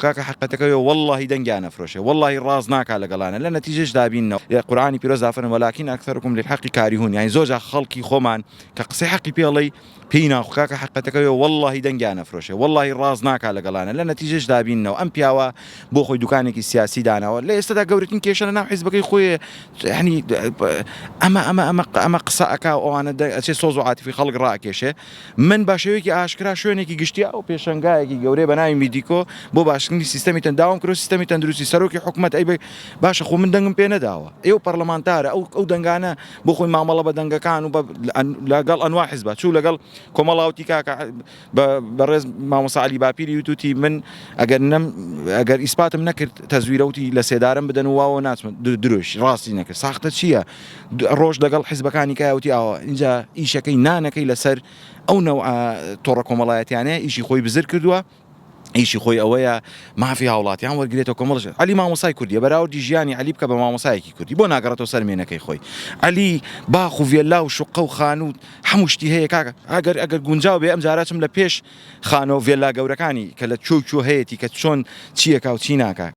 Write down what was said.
کاکە حەقەتەکەێ وەڵاهی دەنگیان ئەفرۆشێ وەڵاهی ڕاست ناکا لەگەڵانە لە نەتیجەش دابیننەوە لە قورئانی پیرۆز دا فەرمووی ولکن اکثرکم للحق کارهون یانی زۆر جار خەڵکی خۆمان کە قسەی حەقی پێ ئەڵێی پێی ناخۆ کاکە حەقەتەکەێ وەڵاهی دەنگیان ئەفرۆشێ وەڵاهی ڕاست ناکا لەگەڵانە لە نەتیجەش دابیننەوە ئەم پیاوە بۆ خۆی دوکانێکی سیاسی داناوە لە ئێستادا گەورەترین کێشە لە ناو حیزبەکەی خۆی یانی ئەمە ئەمە ئەمە ئەمە قسە ئەکا و ئەوانە ئەچێ سۆز و عاتیفی خەڵک ڕائەکێشێ من بە شێوەیەکی ئاشکرا شوێنێکی گشتی ئەو پێشەنگایەکی گەورەیە بە ناوی میدیکۆ بۆ باشکردنی سیستەمی تەن داوام کرد سیستەمی تەندروستی سەرۆکی حکومەت ئەی باشە خۆ من دەنگم پێ نەداوە ئێوە پەرلەمانتارە ئەو ئەو دەنگانە بۆ خۆی مامەڵە بە دەنگەکان و لەگەڵ ئەنوا حزبە چوو لەگەڵ کۆمەڵاوتی کاکە بەڕێز مامۆستا عەلی باپیری وتوتی من ئەگەر نەم ئەگەر ئیسپاتم نەکرد تەزویرەوتی لە سێدارم بدەن و واوە ناچمە درۆش ڕاستی نەکرد ساختە چییە؟ ڕۆژ لەگەڵ حیزبەکانی کایە وتی ئاوا ئینجا ئیشەکەی نانەکەی لەسەر ئەو نەوعە تۆڕە کۆمەڵایەتیانەیە ئیشی خۆی بزر کردووە ئیشی خۆی ئەوەیە مافی هاوڵاتیان وەرگێتەوە کۆمەڵش علی مامۆسای کوردیە بەراوردی ژیانی علی بکە بە مامۆسایەکی کوردی بۆ ناگەڕێتەوە سەر مێنەکەی خۆی علی باخ و ڤێلا و شوقە و خانوو هەموو شتی هەیە کاکە ئەگەر ئەگەر گونجاو بێ ئەم جارە چم لە پێش خانۆ ڤێلا گەورەکانی کە لە چۆ چۆ هەیەتی کە چۆن چیەکا و چی ناکا.